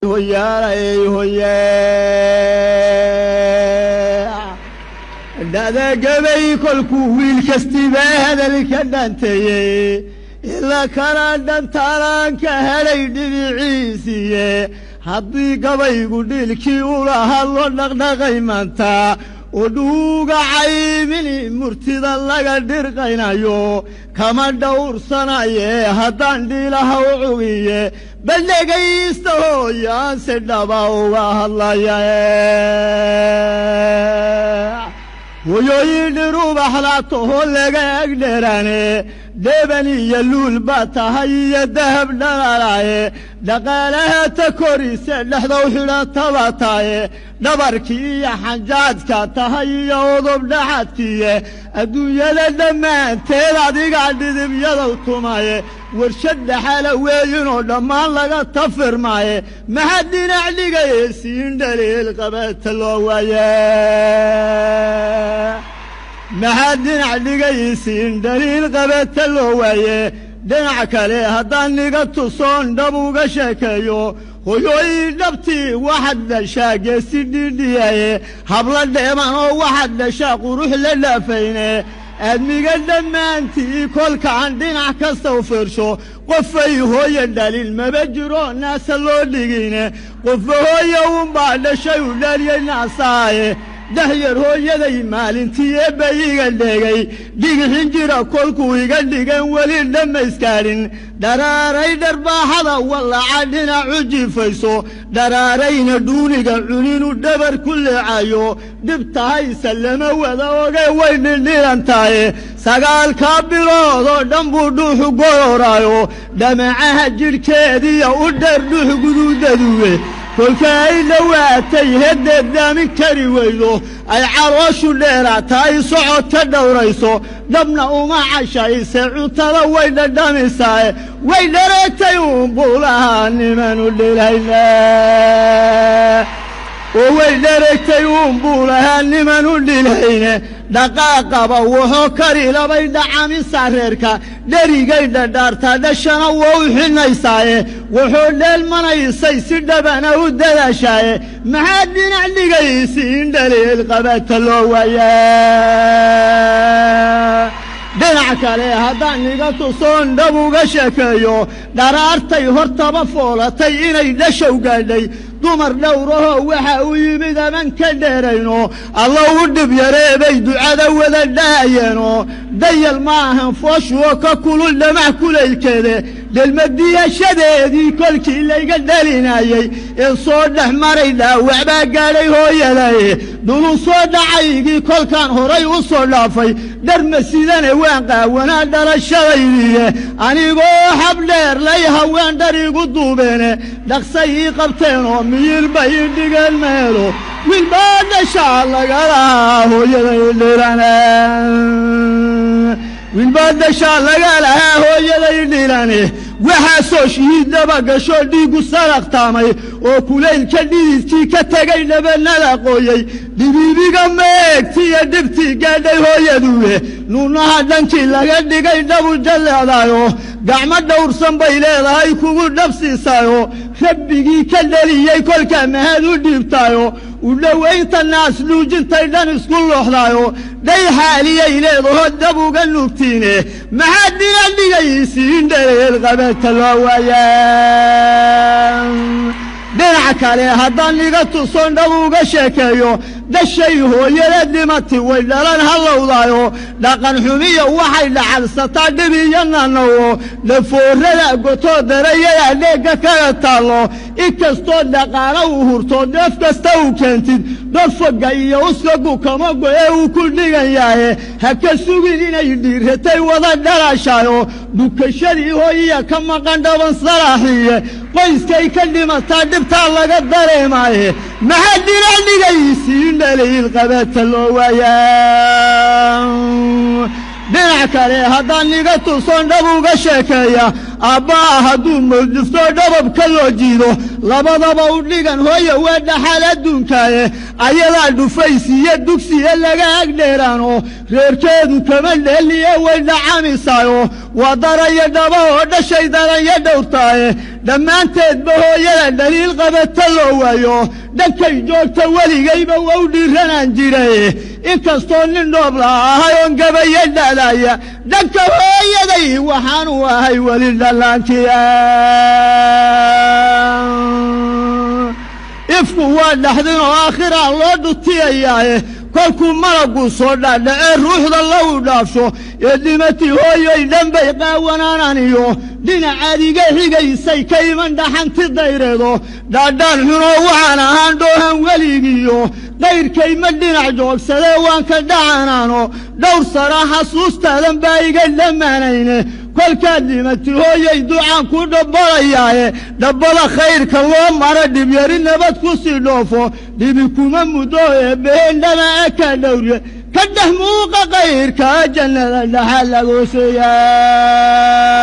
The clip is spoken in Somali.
Hoyaalay hoye, dhadagabay kolkuu wiil kastiba hadalka dhanteeyey, ila kala dhantaalaan ka helay dhibiciisiiye. Haddii gabaygu dhiilkii ula hadlo dhaqdhaqay maanta oo dhuuga caymini murtida laga dhirqaynayo kama dhowrsanaye, haddaan dhiilaha u cugiye bal dhegaysta hooyaan si dhaba uga hadlaya. Hoyooyin dhirubaxda taho laga agdheeraane, dheeban iyo luul baa tahay iyo dahab dhalaalaaye, dhaqaalaha ta korise dhexdow xidhataba taaye, dhabarkii iyo xanjaadka tahay iyo udub dhaxadkiiye, adduunyada dhammaanteed adigaa dhidibyadow tumaye, warshad dhaxala weeyinoo dhammaan laga tafirmaaye. Maxaad dhinac dhigaysiin dhaliil qabata loo waaye? Maxaad dhinac dhigaysiin dhaliil qabata loo waaye? Dhinac kale haddaan niga tusoon dhab uga sheekeeyo, hoyooyin dhabtii waxaad dhashaa geesi dhidhiyaye, habla dheeman oo waxaad dhashaa qurux la dhaafayne. Aadmiga dhammaantii kolkaan dhinac kasta u fiirsho, qofay hooye dhalin maba jiro naasa loo dhigine, qofba hooye unbaa dhashay u dhaliyey naasaaye. Dhahyar hooyaday maalintii eebba iga dhegay, dhigixin jira kolkuu iga dhigan weli dhammayskaarin. Dharaaray dharbaaxada wallaca dhinacu jiifayso, dharaarayna dhuuniga cuninu dhabar ku leecayo, dhibtahayse lama wada oge way dhildhilan tahaye. 9-kaa bilood oo dhan buu dhuuxu gororaayo, dhamacaha jidhkeediya u dheer dhuux guduudaduwe. Kolka ay dhowaatay heddeed daamin kari weydo, ay calooshu dheeraata, ay socod ka dhowrayso, dhabna uma cashayse cuntada way dhadhamisaaye, way dhareegtay uunbulahaa nimanu dhilayna oo way dhareegtay uunbulahaa nimanu dhilayne. Dhaqaaqaba wuxuu kari labay dhacamisa reerka, dherigay dhadhaartaa dhashana waa u xinaysaaye, wuxuu dheelmanaysay si dhabana u dadaashaaye. Maxaad dhinac dhigaysiin dhaliil qabata loo waaye? Dhinac kale haddaan iga tusoon dhab uga sheekeeyo, dharaartay hortaba foolatay inay dhashow gaadhay, dumar dhowrahoo waxa u yimid aman ka dheerayno, alla u dhib yareebay ducada wada dhaayeeno. Dayal ma ahan fooshuoo ka kulul dhamac kulaylkeede, dhelmadiyashadeedii kolkii layga dhalinayey ee soo dhex maray dhaawac baa gaadhay hooyaday. Dhulu soo dhacaygii kolkaan horay u soo dhaafay, dharma sidane waan qaawanaa dhalashadaydiiye, anigoo xabdheer lay haween dhar igu duubeene, dhaqsay ii qabteenoo miyil bay ii dhigeen meelo, wiilbaa dhashaa laga lahaa hooyaday dhilane, wiilbaa dhashaa laga lahaa hooyaday dhilane. Waxaasoo shihiiddaba gashoo dhiiggu saraqtaamay oo kulaylka dhididkii ka tegay dhabanada qooyey, dhibiibiga meegtiiyo dhibtii gaadhay hooyaduwe, nuunaha dhankii laga dhigay dhabu jalleedaayo, gacmo dhowrsan bay leedahay kugu dhabsiisaayo, rabbigii ka dhaliyey kolkaa mahad u dhiibtaayo, u dhowaynta naas nuujintay dhan isku looxdaayo, dhay xaaliyay leedaho dab uga nuugtiine. Maxaad dhinac dhigaysiin dhaleel qabata loo waaya? Dhinac kale haddaan iga tusoon dhab uga sheekeeyo, dhashay hooyada dhimati way dhalan hallowdaayo, dhaqan xumiya waxay dhacalsataa dhib iyo nanawo, dhafoorada gotoo darayada dheegga kaga taallo, inkastoo dhaqaalo uu hurto dheef kasta uu keentid, dhofoga iyo uskagu kama go-ee uu ku dhigan yahe. Ha ka sugin inay dhiiratay wada dhalashayo, dhukashadii hooyiya ka maqan dhaban salaaxiye, qoyskay ka dhimataa dhibtaa laga dareemaaye. Maxaad dhinac dhigaysiin dhaliil qabata loo waayaa? Dhinac kale haddaan iga tusoon dhab uga sheekeeya, Aabbaha hadduu murdifto dhababka loo jiido, labadaba u dhigan hooya waa dhaxal adduunkaaye. Ayadaa dhufaysiiyo dugsiya laga agdheeraano, reerkeedu kama dheeliye way dhacamisaayo, waa darayo dhaba oo dhashay daranya dhowrtaaye. Dhammaanteedba hooyada dhaliil qabata loo waayo, dhankay joogta weligayba waa u dhiiranaan jiray. Inkastoo nin dhoobla ahay oon gabayo dhalaaya, dhanka hooyaday waxaanu ahay weli dhallaantiya. Ifku waa dhaxdin oo aakhiraa loo dhutiyayaaye, kolkuu malaggu soo dhaadhacee ruuxda lagu dhaafsho ee dhimatii hooyoy dhanbay qaawanaananiyo dhinacaad iga xigaysay ka iman dhaxanti dayreedo. Dhaadhaan xunoo waxaan ahaan dhoohan weligiiyo qayrkay ma dhinac joogsadee, waan ka dhacanaano dhowr sana xasuustaadan baa iga dhammaanayne. Kolkaad dhimati hooyay ducaan ku dhabbalayaaye, dhabbada khayrka loo maro dhibyari nabad ku sii dhoofo, dhibi kuma muddo eebbeheen dhama ka dhowrye, ka dhex muuqa kayrka jannada dhaxa lagu siiyaa.